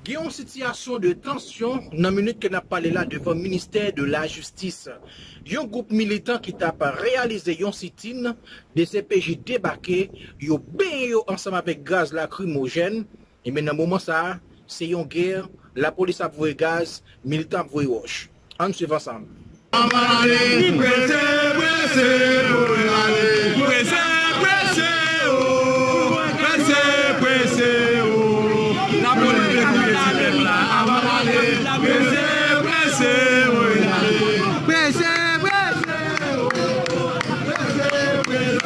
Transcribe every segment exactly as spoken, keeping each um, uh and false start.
Gen yon sitiyasyon de tansyon nan minit ke n ap pale la devan ministè de lajistis. Yon gwoup militan ki t ap reyalize yon sitin, D C P J debake, yo benyen yo ansanm avèk gaz lakrimojèn. Ebyen, nan moman sa a, se yon gè, lapolis ap voye gaz, militan ap voye wòch. Ann swiv ansanm. Ann ale, prese, prese, o, ale. Prese, prese, o, prese, prese, o. Lapolis vle touye ti pèp la. Ann ale, prese, prese, o, ale. Prese, prese, o, prese, prese, o.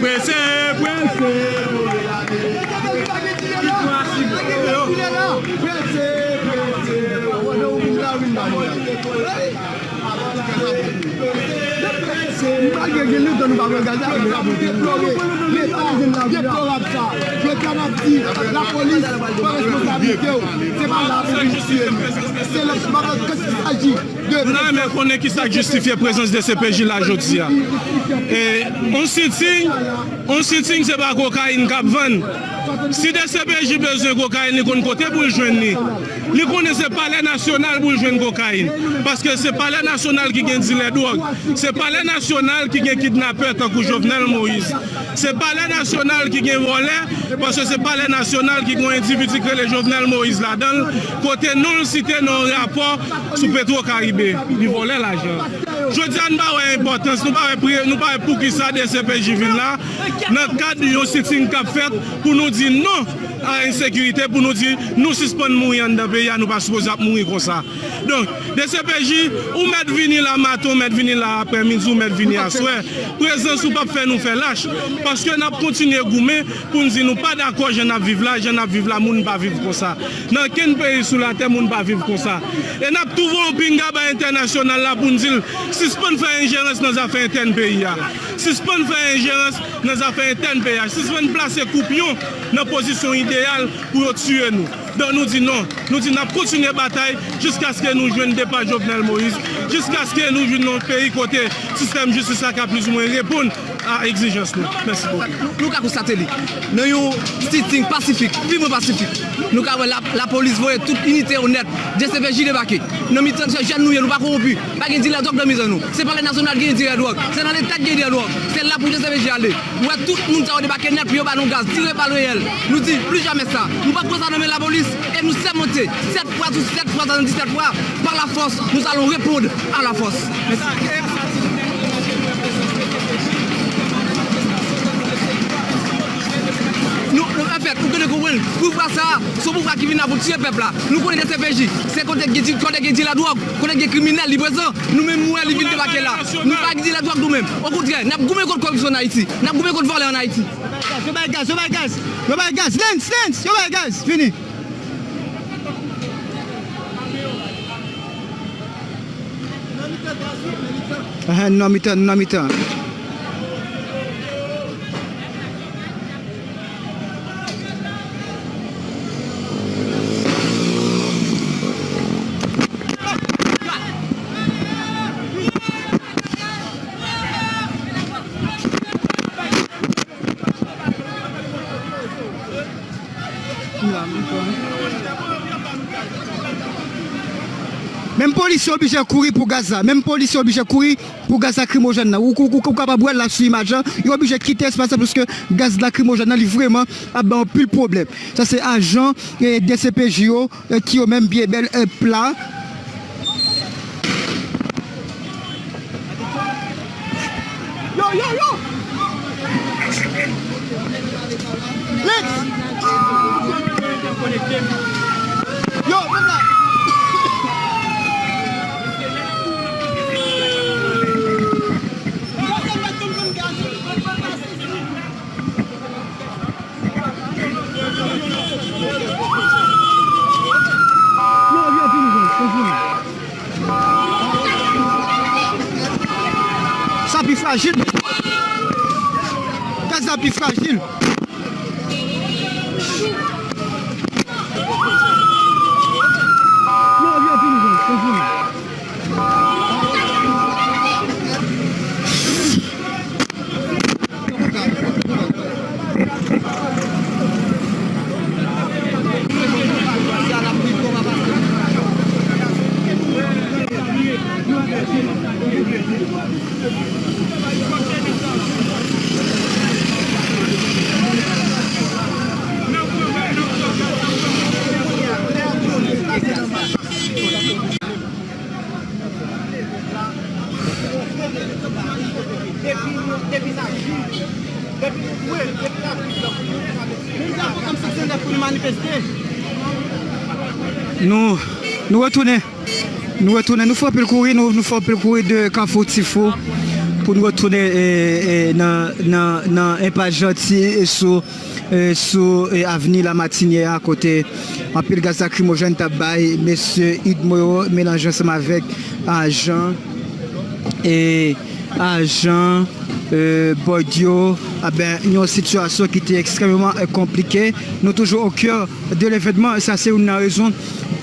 Prese, prese. Malgre gen lontan nou pa wè gaz la, men nou deplore, deplorab sa. Jodi a n ap di, lapolis pran responsablite w. Se pa la pou vin tiye nou. Se lè, kòm il s'agit Nou ta renmen konnen kisa k jistifye prezans D C P J la jodi a. E, yon sitin, yon sitin se pa kokayin k ap vann. Si D C P J bezwen kokayin, li konn kote pou l jwenn li. Li konnen se Palè Nasyonal pou l jwenn kokayin. Paske se Palè Nasyonal ki gen dilè dwòg. Se Palè Nasyonal ki gen kidnapè tankou Jovenel Moïse. Se Palè Nasyonal ki gen vòlè, paske se Palè Nasyonal ki gen yon endividi k rele Jovenel Moïse ladan l, kote non l site nan yon rapò sou Petro Caribe. Li vòlè lajan. Jodi a, n pa wè enpòtans, nou pa wè pri-, nou pa wè poukisa D C P J vin la, nan kad yon sitin k ap fèt pou nou di non a ensekirite, pou nou di nou sispann mouri anndan peyi a, nou pa sipoze ap mouri konsa. Donk, D C P J, ou mèt vini la maten, ou mèt vini la aprèmidi, ou mèt vini aswè. Prezans ou p ap fè nou fè lach, paske n ap kontinye goumen pou n di nou pa dakò jan n ap viv la, jan n ap viv la, moun pa viv konsa. Nan kenn peyi sou latè, moun pa viv konsa. E n ap tou voye yon pinga bay entènasyonal la pou n di l sispann fè enjerans nan zafè entèn peyi a. Sispann fè enjerans nan zafè entèn peyi a. Sispann plase koupyon nan pozisyon ideyal pou yo tiye nou. Donk, nou di non. Nou di n ap kontinye batay jiskaske nou jwenn depa Jovenel Moïse, jiskaske nou jwenn yon peyi kote sistèm jistis la ka plizoumwen reponn a egzijans nou. Mèsi bokou. Nou, nou ka konstate li. Nan yon sitin pasifik, purman pasifik, nou ka wè la, lapolis voye tout inite yo nèt, D C P J debake. Nan mitan se jèn nou ye, nou pa kowonpi. Pa gen dilè dwòg nan mitan nou. Se Palè Nasyonal ki gen dilè dwòg. Se nan Leta ki gen dilè dwòg. Se la pou D C P J ale. Ou wè tout moun sa yo debake nèt pou yo ba nou gaz, tire bal reyèl. Nou di, plis jamè sa. Nou p ap pran sa nan men lapolis. E nou sèmante, sèt fwa sou sèt fwa, swasanndisèt fwa, par la force, nous allons répondre à la force. Mèsi. Nou, nou, anfèt, ou konnen konprann, pouvwa sa a, se yon pouvwa ki vin la pou tiye pèp la. Nou konnen D C P J, se kote gen di-, kote gen dilè dwòg, kote gen kriminèl, li prezan. Nou menm, nou wè li vin debake la. Nou pa gen dilè dwòg nou menm. Okontrè, n ap goumen kont koripsyon an Ayiti. N ap goumen kont vòlè an Ayiti. Yo bay gaz, yo bay gaz, yo bay gaz. Lens, Lens, yo bay gaz. Fini. Ahan, nan mitan, nan mitan. Menm polisye oblije kouri pou gaz la. Menm polisye oblije kouri pou gaz lakrimojèn nan. Ou, ou, ou, ou kapab wè l la sou imaj lan. Yo oblije kite espas la paske gaz lakrimojèn nan, li vrèman ap bay anpil pwoblèm. Sa se ajan, eh, D C P J yo, eh, ki yo menm byen bèl, eh, pla. Yo, yo, yo! Lex! Yo, men la! Sa pi frajil. Gaz la pi frajil. Nou, nou retounen. Nou retounen. Nou fè anpil kouri, nou, nou fè anpil kouri de Kafou Tifou pou nou retounen, e, e, nan, nan, nan enpas Janti, e, sou, e, sou, e, avni Lamatinyè a, kote anpil gaz lakrimojèn t ap bay mesye UDMO yo, melanje ansanm avèk ajan, e, ajan, e, bòd yo, a ben, yon sitiyasyon ki te ekstrèmeman, e, konplike. Nou toujou o kè de levènman, sa se youn nan rezon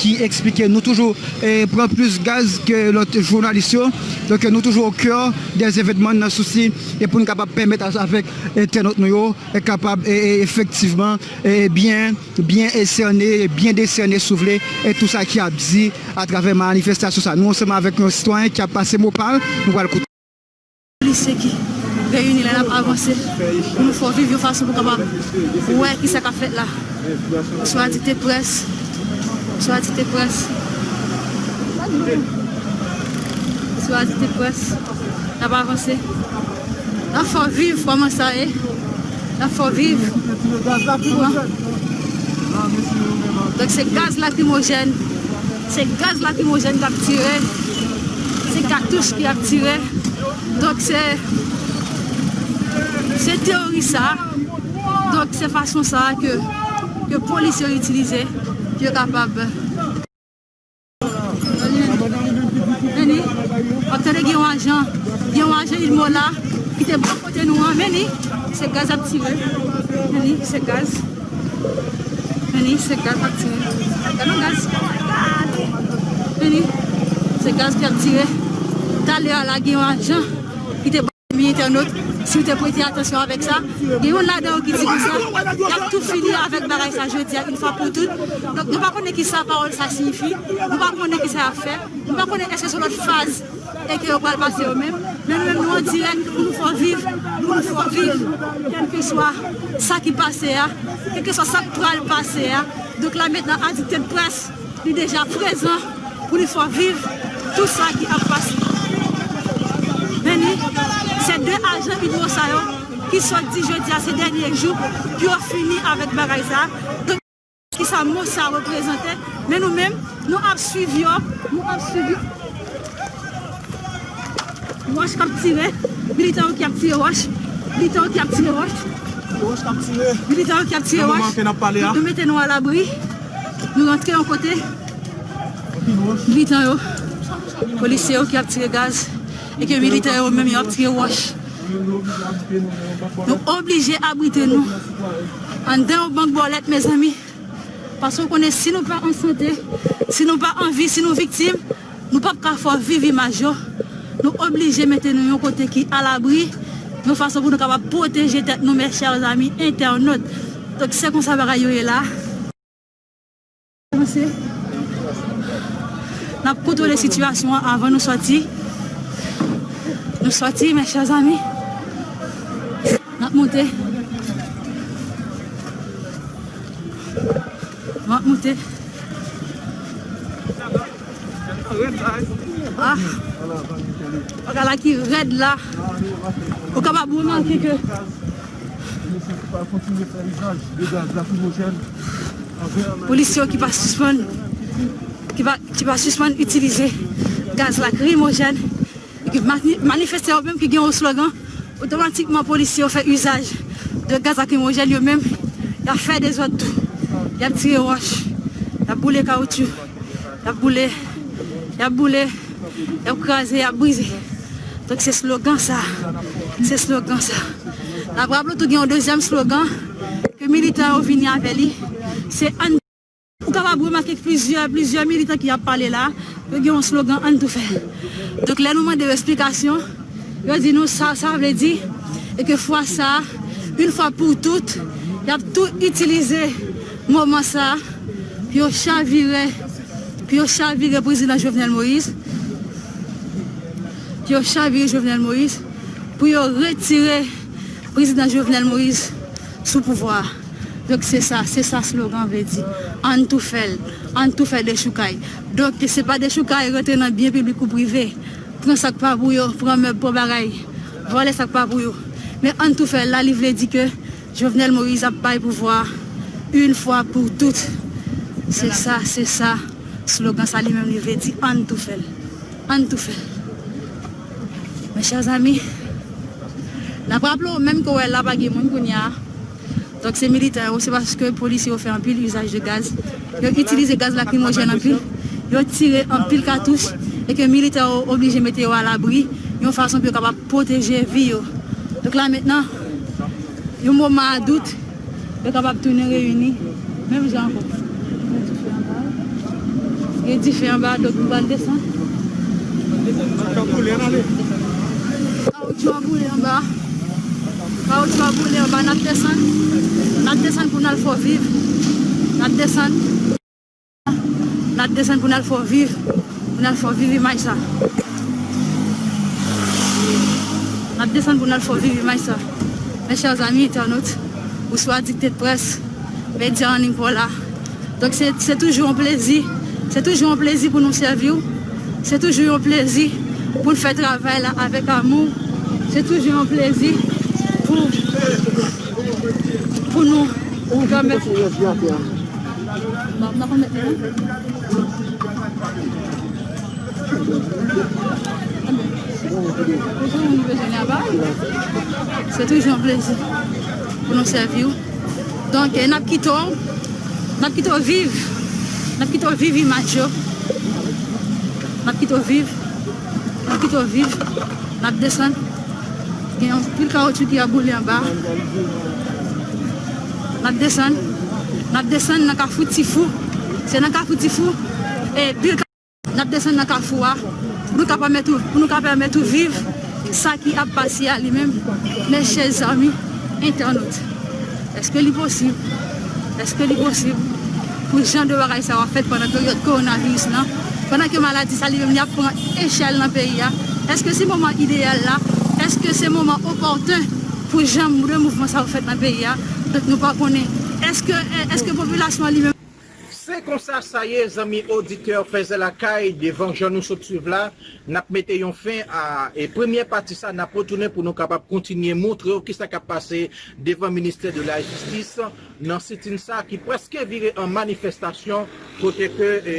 ki eksplike nou toujou, e, pran plis gaz ke lòt jounalis yo. Donk, nou toujou o kè dè evènman nan sousi, e pou n kapab pèmèt a, avèk entènot nou yo, e kapab, e, e, efektivman, e, byen, byen esène, byen desène, si w vle, e tou sa ki ap di atravè manifestasyon sa. Nou ansanm avèk yon sitwayen ki ap pase mo pa l, nou pral koute. Polisye ki reyini la, n ap avanse pou nou fè w viv yon fason pou w kapab wè ki sa k ap fèt la. Sou adikte près, sou adikte près, sou adikte près, n ap avanse. N ap fè w viv kòman sa ye. N ap fè w viv. Donk, se gaz lakrimojèn. Se gaz lakrimojèn k ap tire. Se katouch ki ap tire. Donk, se, se teyori sa. Donk, se fason sa ke, ke polis yo itilize pou yo kapab Vini, w ap tande gen yon ajan, gen yon ajan UDMO la ki te bò kote nou an. Vini, se gaz ap tire. Vini, se gaz. Vini, se gaz ap tire. Gade yon gaz. Vini, se gaz ki ap tire. Talè a la, gen yon ajan ki te bò mi entènot, si w te prete atansyon avèk sa, gen youn ladan yo ki di konsa, y ap tou fini avèk bagay sa jodi a, yon fwa pou tout. Donk, nou pa konnen ki sa pawòl sa siyifi, nou pa konnen ki sa y ap fè, nou pa konnen èske se lòt faz e ke yo pral pase yo menm. Men nou menm, nou an dirèk pou nou fè w viv, pou nou fè w viv, kèlkeswa sa ki pase a, kèlkeswa sa k pral pase a. Donk, la mentnan, adikte de près, li deja prezan pou li fè w viv tout sa ki ap pase. Men ni, se de ajan UDMO sa yo ki sot di jodi a se dènye jou pou yo fini avèk bagay sa. Donk, ki sa mo sa reprezante? Men nou menm, nou ap swiv yo, nou ap swiv yo. Wòch k ap tire, militan yo ki ap tire wòch, militan yo ki ap tire wòch, militan yo ki ap tire wòch. Nou mete nou alabri, nou rantre yon kote. Militan yo, polisye yo ki ap tire gaz, e ke militan yo menm yo ap tire wòch. Nou oblije abrite nou anndan yon bank bòlèt, mezanmi. Paske w konnen, si nou pa an sante, si nou pa an vi, si nou viktim, nou p ap ka fè w viv imaj yo. Nou oblije mete nou yon kote ki alabri, yon fason pou nou kapab pwoteje tèt nou, mes chers amis internautes. Donk, se konsa bagay yo ye la. Avanse. N ap kontwole sitiyasyon an avan nou sòti. Nou sòti, mes chers amis. N ap monte. N ap monte. Ah. Bagay la ki rèd la. Ou kapab remake ke polis yo ki pa sispann, ki pa, ki pa sispann itilize gaz lakrimojèn. Epi mani-, manifestan yo menm ki gen yon slogan, otomatikman polisye yo fè izaj de gaz lakrimojèn yo menm, y ap fè dezòd tou. Y ap tire wòch, y ap boule kawotchou, y ap boule, y ap boule, y ap kraze, y ap brize. Donk se slogan sa, se slogan sa. N ap raple w tou gen yon dezyèm slogan ke militan yo vini avè li, se ann Ou kapab remake plizyè, plizyè militan ki ap pale la, yo gen yon slogan, "Ann tou fè l." Donk, lè nou mande yo eksplikasyon, yo di nou sa, sa vle di, e ke fwa sa, yon fwa pou tout, y ap tou itilize moman sa pou yo chavire, pou yo chavire prezidan Jovenel Moïse, pou yo chavire Jovenel Moïse, pou yo retire prezidan Jovenel Moïse sou pouvwa a. Donk, se sa, se sa slogan vle di. Ann tou fè l, ann tou fè dechoukay. Donk, se pa dechoukay rantre nan byen piblik ou prive, pran sa k pa pou yo, pran mèb, pran bagay, vòlè sa k pa pou yo. Men ann tou fè l la, li vle di ke Jovenel Moïse ap bay pouvwa a, une fois pour toutes. Se sa, se sa. Slogan sa li menm li vle di, ann tou fè l. Ann tou fè l. Mes chers amis, n ap raple w menm ke w wè la pa gen moun kounye a. Donk se militè yo, se paske polisye yo fè anpil izaj de gaz. Yo itilize gaz lakrimojèn anpil. Yo tire anpil katouch e ke militè yo oblije mete yo alabri yon fason pou yo kapab pwoteje vi yo. Donk la mentnan, yon moman a dout, yo kapab tounen reyini menm jan ankò. Gen dife anba, donk nou pral desann. Kawoutchou a boule anba. Kawoutchou a boule anba, n ap desann. N ap desann pou n al Fò Viv. N ap desann. N ap desann pou n al Fò Viv. Pou n al Fò Viv imaj sa. N ap desann pou n al Fò Viv imaj sa. Mes chers amis internautes, ou sou Addicted Press, medya an liy pa w la. Donk se, se toujou yon plezi. Se toujou yon plezi pou nou sèvi w. Se toujou yon plezi pou n fè travay la avèk amou. Se toujou yon plezi pou, pou nou pèmèt. Bon, m pa konn mèt li non. Se toujou yon plezi pou nou sèvi w. Donk, eh, n ap kite w, n ap kite w viv, n ap kite w viv imaj yo. N ap kite w viv, n ap kite w viv, n ap desann. Gen yon pil kawoutchou ki ap boule anba. N ap desann, n ap desann nan Kafou Tifou. Se nan Kafou Tifou, e pil N ap desann nan kafou a, pou nou ka pèmèt ou, pou nou ka pèmèt ou viv sa ki ap pase a li menm. Mes chers amis internautes, èske li posib, èske li posib pou jan de bagay sa yo fèt pandan peryòd kowonaviris lan, pandan ke maladi sa li menm li ap pran echèl nan peyi a? Èske se moman ideyal la? Èske se moman opòten pou jan de mouvman sa yo fèt nan peyi a? Donk nou pa konnen. Èske, èske popilasyon an li menm Se konsa sa ye, zanmi oditè Fèzè Lakay, devan jan nou sot swiv la, n ap mete yon fen a, e, premyè pati sa, n ap retounen pou nou kapab kontinye montre w kisa k ap pase devan ministè de la jistis nan sitin sa ki prèske vire an manifestasyon, kote ke, e,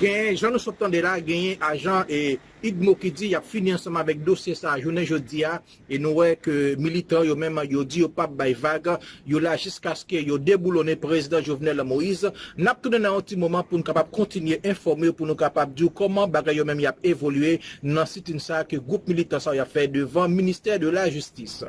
genyen, jan nou sot tande la, genyen ajan, e, idmo ki di y ap fini ansanm avèk dosye sa a jounen jodi a, e nou wè ke militan yo menm yo di yo p ap bay vag, yo la jiskaske yo deboulonnen prezidan Jovenel Moïse. N ap tounen nan yon ti moman pou n kapab kontinye enfòme w, pou nou kapab di w kòman bagay yo menm y ap evolye nan sitin sa a ke gwoup militan sa yo ap fè devan ministè de la jistis.